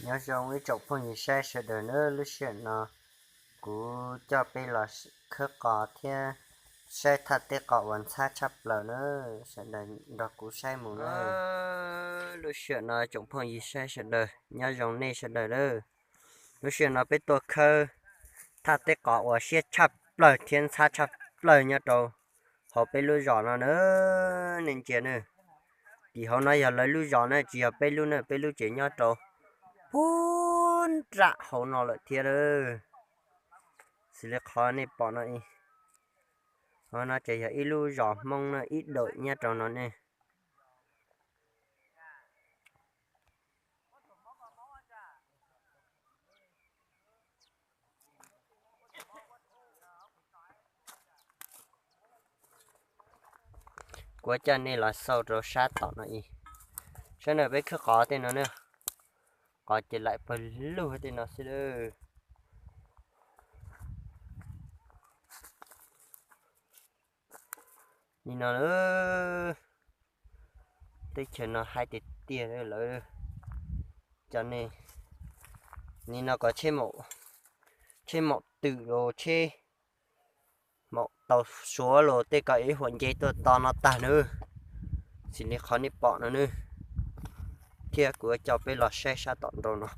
Nyob zoo ib tsoom phooj ywg saib sawv daws nawb, lub sij hawm no kuv coj peb los khawb qos thiab saib thaj teb qos uas ntxhab tshaj plaws na, sawv daws nrog kuv saib mus na. Lub sij hawm no tsoom phooj ywg saib sawv daws nyob zoo nej sawv daws lawm. Lub sij hawm no peb tuaj khawb thaj teb qos uas siab tshaj plaws thiab ntxhab tshaj plaws nyob rau hauv peb lub zos no na, nej ntsia na. Tim hauv no yog lawv lub zos na, tsis yog peb lub na, peb lub tsev nyob rau puag nram hauv no lawm thiab. Xws li qhov nej pom no, qhov no ces yog ib lub zos Hmoob na, ib dawm nyob rau no ne. Kuv coj nej los xauj rau sab tom no ib, sab ntawm peb khawb qos tej no na, qos ces laim pawg lug tej no xwb lawm. Nim no teb chaws no haib tiag tiag lawm. Cov ne, nim no kom tsheb maum twm los tsheb maum tau suav los tej ko ib huam nce tuaj to no tag nawb. Xws li qhov nej pom no nawb, thiab kuv coj peb los saib sab tom nraud no.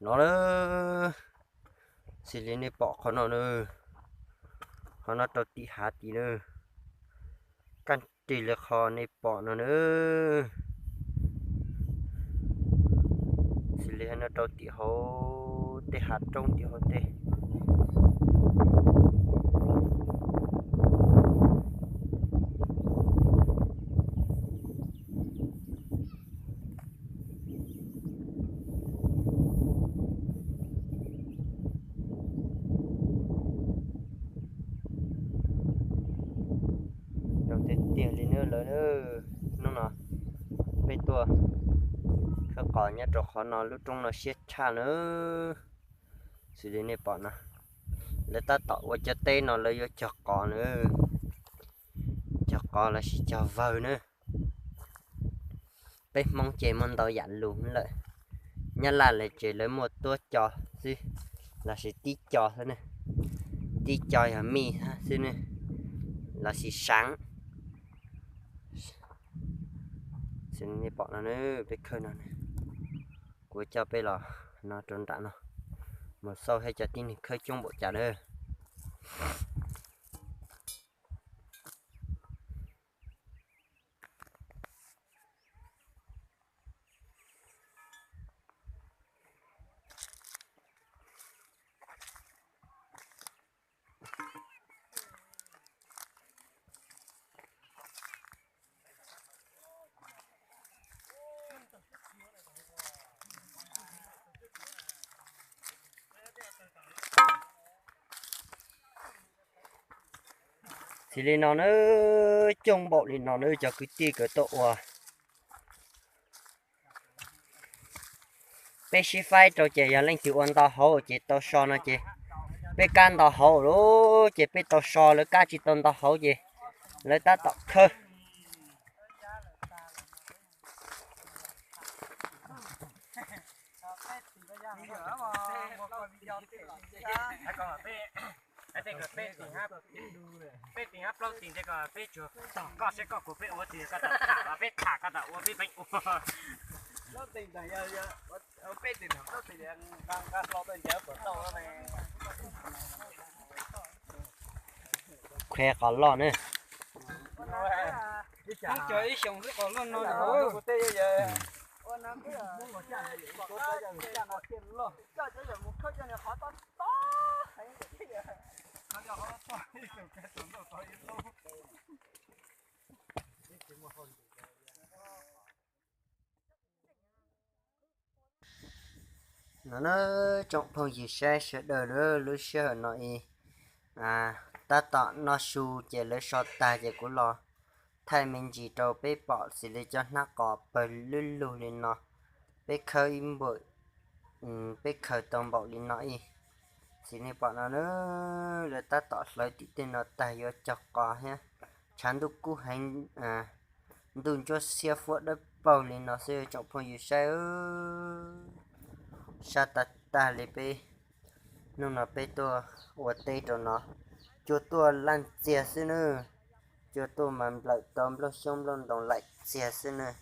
No, xws li nej pom qhov no na, qhov no rau tim hav tid na, kaj ris li qhov nej pom no na. Xws li no rau tim hauv tej hav roob tim hauv tej. Zoo tiag tiag li nawb lawv. Hnub no peb tuaj khawb qos nyob rau qhov no, lub roob no siab tshaj nawb. Xws li nej pom no, lawv tab tom ua cov teb no lawv yuav cog qos na, cog qos lossis cog vawg na. Peb Hmoob ces muaj ntau yam lus lawm. Nyab Laj lawv ces lawv muaj tuab co xwb, lossis tib co xwb ne. Tib co yog mij xwb ne, lossis sav. Xws li nej pom no, peb khawb no, kuv coj peb los no rau nram no, mus xauj thiab cov tib neeg khawb coob npaum cas na. Xws li no na, coob npaum li no na cov kwv tij kawm tuaj ua. Peb sib faib rau ces yog leej twg ua ntau hauv ces tau so no ces peb kab ntau hauv lawm ces peb tau so, lawv kab tsis tau ntau hauv ces lawv tab tom khawb. Peb tim hab plaub tim ntawd ko peb tsuag, koj seb koj kuv peb ua tsis koj tau tham los peb tham koj tau ua peb peev ua. Qhia qos loj ne. Ib xyoos xwb qos loj no. No na, tsoom phooj ywg saib sawv daws, lub sij hawm no ib, tab tom noj su ces lawv so tag ces kuv los thaij me ntsis rau peb pom xws li cov hnab qos pawg lug lug li no, peb khawb ib npaum, peb khaws tau npaum li no ib. Xws nej pom no na, lawv tab tom hlawv tim tej no tag yuav cog qos thiab. Tshav ntuj kub heev, ntuj ntsuab xiab fuab dawb paug li no xwb tsoom phooj ywg saib. Sab tag tag li peb, hnub no peb tuaj ua teb rau no, cua tuaj laj txiag xwb nawb. Cua tuaj mas nplawm tau nplooj xyoob nplooj ntoo laim txiag xwb nawb.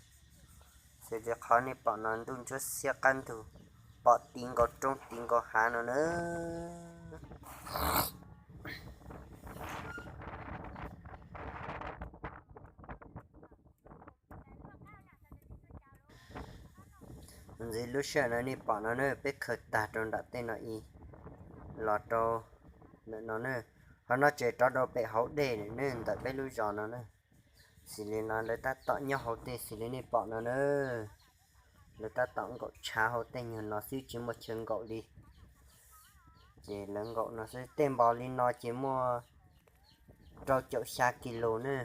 Xws li qhov nej pom no ntuj ntsuab xiab qab ntug, pom tiv nkaus roob tiv nkaus hav no nawb. Ntxiv lub sij hawm no nej pom no na, peb khaws tag rau nram tej no ib los rau ntawm no na. Qhov no tseem rov rau pem hauv dej na, ntawm peb lub zos no na. Xws li no lawv tab tom nyob hauv tej xws li nej pom no na. Lawv tab tom nkaum tshav hauv tej nyuag no xwb tsis muaj chaw nkaum li. Ces lawv nkaum no xwb, tej npos li no ces muaj rau caum xya kis lus na.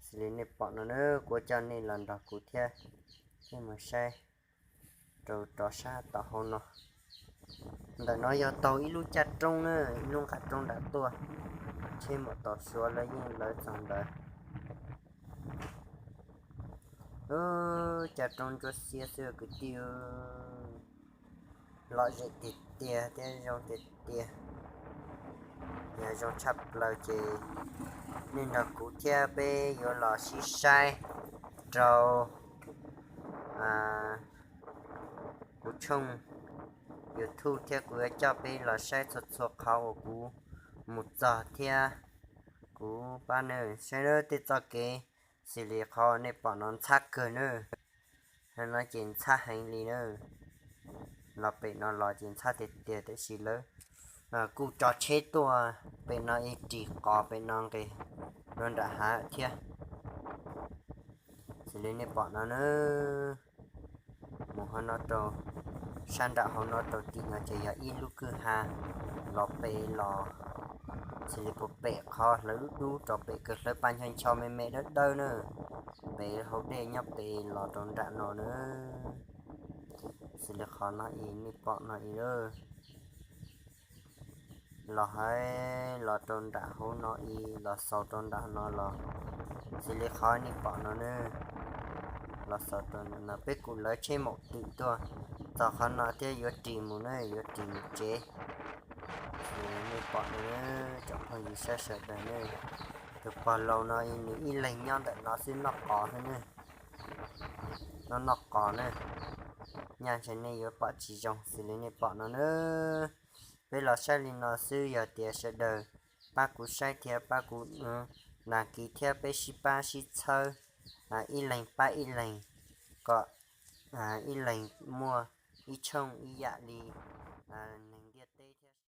Xws li nej pom no na, kuv coj nej los nrog kuv thiab, nej mus saib rau rov sab tom hauv no. Ntawm no yog taug ib lub caj roob na, ib lub nqaj roob nram tuaj, tsheb maum taus suav lawv yeej lawv txog ntawd. Caj roob ntsuab xiab xwb kwv tij. Lom zem tiag tiag thiab zoo tiag tiag. Yog zoo tshaj plaws ces nej nrog kuv thiab peb yuav los sib saib rau kuv tshooj YouTube thiab kuv yuav coj peb los saib txhua txhua qhov uas kuv mus txog thiab kuv pab na. Saib tej txoj kev xws li qhov nej pom no ntxhab kawg na. No ces ntxhab heev li na. Los pem no los ces ntxhab tiag tiag tiam sis lawv kuj tso tsheb tuaj pem no ib ris qos pem no nqis rau nram hav thiab. Xws li nej pom no na, mus hauv no rau sab nram hauv no rau tim no ces yog ib lub kwj ha los pem los, xws li puag pem qhov hlawv dub dub rau pem kawg hlawv pa ncho ncho me me dawb dawb na, pem hauv dej nyob pem los rau nram no na. Xws li qhov no ib nej pom no ib los hais los rau nram hauv no ib los xaus rau nram no los, xws li qhov nej pom no na, los xaus rau nram no peb kuj lawv tsheb maum twm tuaj txog qhov no thiab yuav ris mus na, yuav ris mus tsev. Xws li nej pom no, tsoom phooj ywg saib sawv daws na, tus pog laus no nws ib leeg nyob ntawm no xwb noj qos xwb na, noj noj qos na, nyaj ntshe nej yuav pom tsis zoo xws li nej pom no na. Peb los saib li no xwb, yog tias sawv daws pab kuv saib thiab pab kuv đăng ký thiab peb sib pab sib txhawb, ib leeg pab ib leeg, kom ib leeg muaj ib tshooj ib yam li